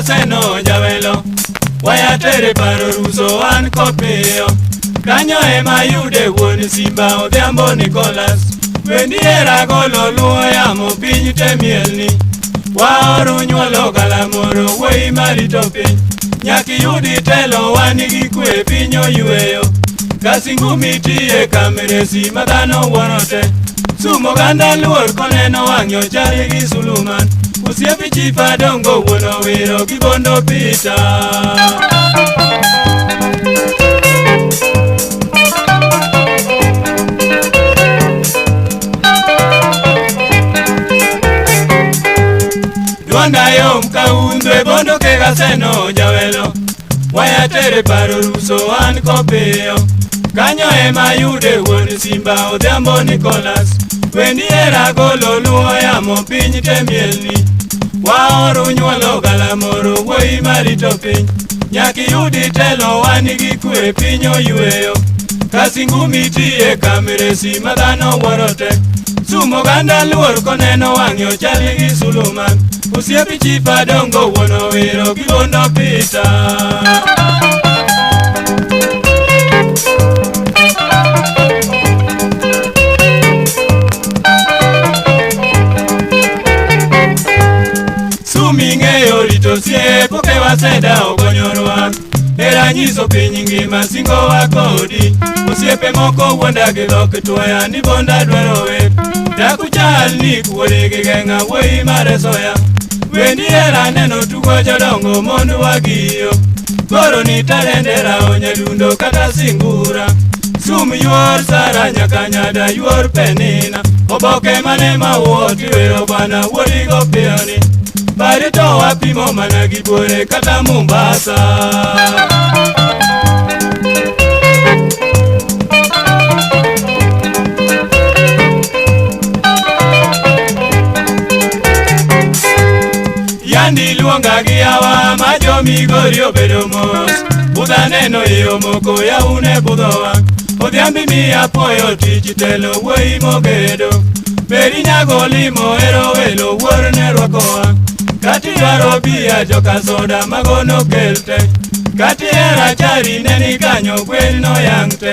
Gaseno jawelo Waya tere paro ruso an kopiyo Kanyo ema yude wuon Simba Odhiambo Nicholas Wendi hera golo luo yamo piny te mielni Waoru nyuolo galamoro wuoyi marito piny Nyaka iyudi telo wan gi kwe piny oyweyo Kasingumi tiye kameresi ma dhano wuoro te Sumo oganda luor koneno wang'e ochal gi Suluman Osiepi chifa dongo wuon owiro gi bondo pita Dwonda yom ka undwe bondo ke gaseno jawelo Waya tere paro ruso an kopiyo Kanyo ema yude wuon Simba Odhiambo Nicholas Wendi hera golo luo yamo piny te mielni Waoru nyuolo galamoro wuoyi marito piny Nyaka iyudi telo wan gi kwe piny oyweyo Kasingumi tiye kameresi ma dhano wuoro te Sumo oganda luor koneno wang'e ochal gi Suluman Osiepi chifa dongo wuon owiro gi bondo pita Sumi ng'eyo rito osiep oke waseda ogonyorwa Hera nyiso piny ngima singowa kodi Osiepe moko wuonda gi dhok twaya ni bonda dwaro wer Dak uchal ni kuode gi geng'a wuoyi maresoya Wendi hera neno tugo jodongo mond wagiyo Koro ni talende rao nyadundo kata singura Sum yuor Sara nyaka nyada yuor Penina Oboke mane mawuo tiwero bwana wuodigo piyoni Bari to wapimo mana gi Buore kata Mombasa Yandi luonga gi yawa ma jo Migori obedo mos Budha neno iyo moko yaune budhowa Odhiambi miya puoyo tich telo wuoyi mogedo Beri nyago limo ero welo wuor ne rwakowa Kati dwaro bia joka soda mago nokel te Kati hera chari ne ni kanyo gwen noyang' te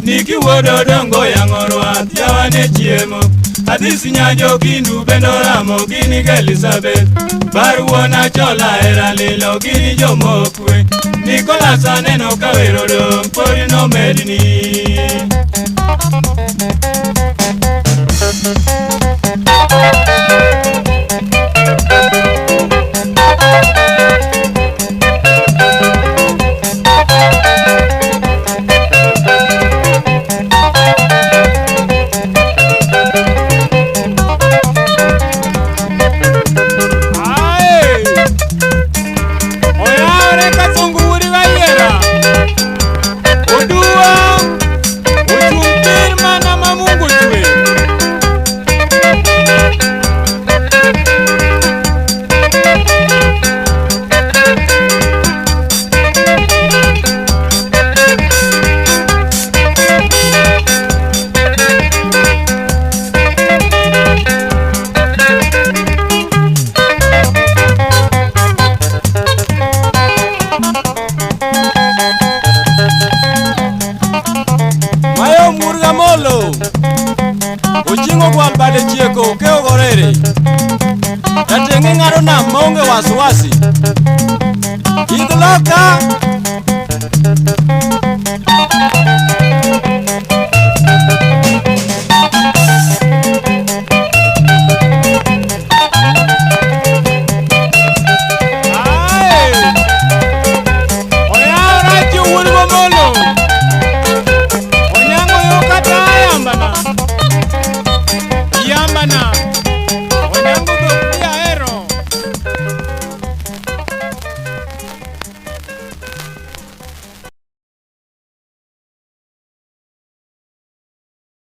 Niki wuod Odongo yang'o rwath yawa ne chiemo Adhis nyajo kindu bende oramo gini gi Elizabeth Bar wuon Achola hera lilo gini jomokwe Nicholas aneno ka wer odong' pod nomedni Ae! Oyawre kasungu wuod Rayiera. Oduwa ochung' tir mana ma Mungu ochweyo. Mayo Murga Molo. Oching'o gwal bade chieko okewo gorere. Jatenge ng'ado nam maonge wasiwasi. Idh loka.